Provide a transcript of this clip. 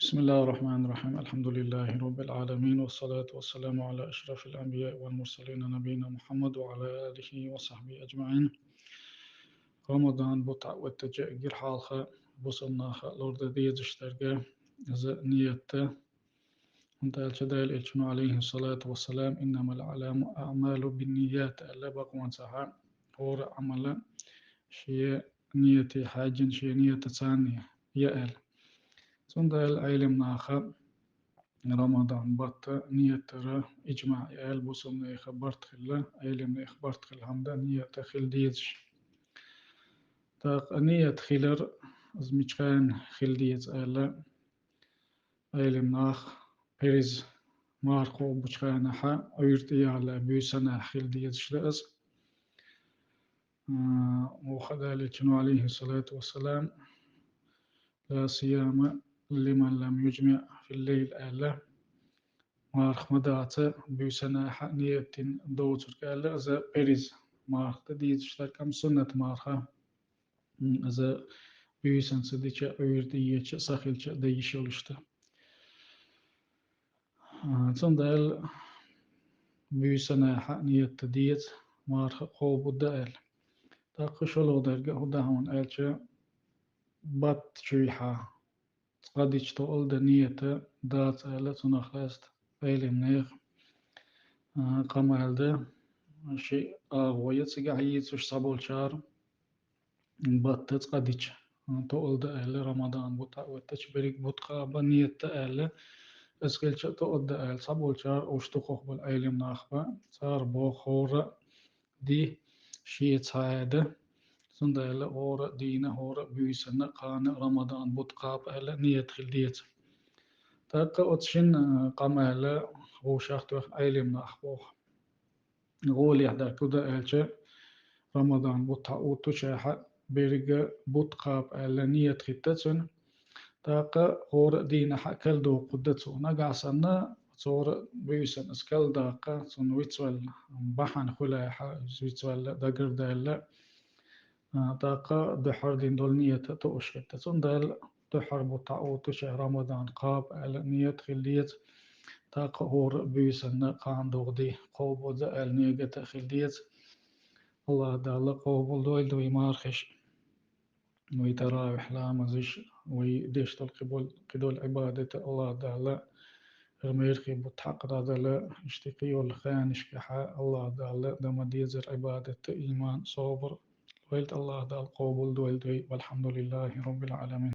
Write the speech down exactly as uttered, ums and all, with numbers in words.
بسم الله الرحمن الرحيم. الحمد لله رب العالمين، والصلاة والسلام على أشرف الأنبياء والمرسلين، نبينا محمد وعلى آله وصحبه أجمعين. Рамадан бутт хьаоттача эггара хьалха бусалба наха лорадеш дезаш дерг да из ният. ХӀунда аьлча Даьла Элчано, عليه الصلاة والسلام: «إنما الأعمال بالنيات», аьлла, бакъонца хьа хӀора Ӏамал шен нияте хьаьжжина, шен ниятаца я аьлла. Цундела Ӏелим наха Рамадан бутт ният дара иджмаӀ я аьлла, бусалба наха барт хилла, Ӏелим наха барт хилла хӀама да ният хила дезаш. ТӀаккха ният хилар из мича хана хила деза аьлча, Ӏелим наха парз марха кхобуча хана хьа Ӏуйра тӀаялла буьйсанна хила дезаш да из. А, вокху Даьла Элчано, عليه الصلاة والسلام: «لا صيام لمن لم يجمع في الليل», аьлла. Марха ма дац буьйсанна хьа ният дина доцург аьлла, из парз марха да дезаш дерг, амма суннат марха, м, из буьйсанна ца дича, Ӏуйра тӀаеча, сахилча дан йиш йолуш да. А, цундела буьйсанна хьа ният дан деза, марха кхобу дан аьлла. ТӀаккха шолгӀа дерг а хӀун да хьуна аьлча, бутт чуьйхьа цкъа дича тоъал дан ният дац аьлла, цунах лаьцна Ӏелим наха, а, къамел да, ши агӀо я цигахь йийцуш цхьаболчара. Бутт цкъа дича тоъал дан аьлла, Рамадан бутт хьаоттача берриг бутт кхаба ният дан аьлла, из хилча а тоъал дан аьлла, цхьаболчара, уьш дукхах болу Ӏелим нах бан, цара боху хӀора а ди шеца хьаьда, цундела хӀора а дийна, хӀора а буьйсанна, кхана Рамадан бутт кхаба аьлла ният хила деза. ТӀаккха оцу шина, а, къамел вовшах тоьхна Ӏелим нах боху. ГӀолехь дерг хӀун да аьлча, Рамадан бутт хьаоттучехь берриг бутт кхаба аьлла ният хӀиттича цуьнан, тӀаккха хӀора а дийнахь а карладоккхур дан цо. Нагахь санна цо хӀора а буьйсанна из карладаккха, цунна вицвелла, бахьана хуьлахь, иза вицвелла, дагардаьлла, а, тӀаккха дуьххьара дина долу ният а тоъуш хӀиттича. Цундела дуьххьара бутт хьаоттучехь Рамадан кхаба аьлла ният хила деза, тӀаккха хӀора а буьйсанна кхана догӀу ди кхобу дан аьлла нигат а хила деза. АллахӀ Дала къобалдойла вай мархаш, вай таравихь ламазаш, вай деш долу кхидолу, кхидолу Ӏибадат а АллахӀ Дала хӀара мархин бутт хьакха дӀадала, иштта кхийолу ханашкахь а АллахӀ Дала дан ма-деззара Ӏибадат а, ийман, собар лойла АллахӀ Дала къобалдойла вай. والحمد لله رب العالمين.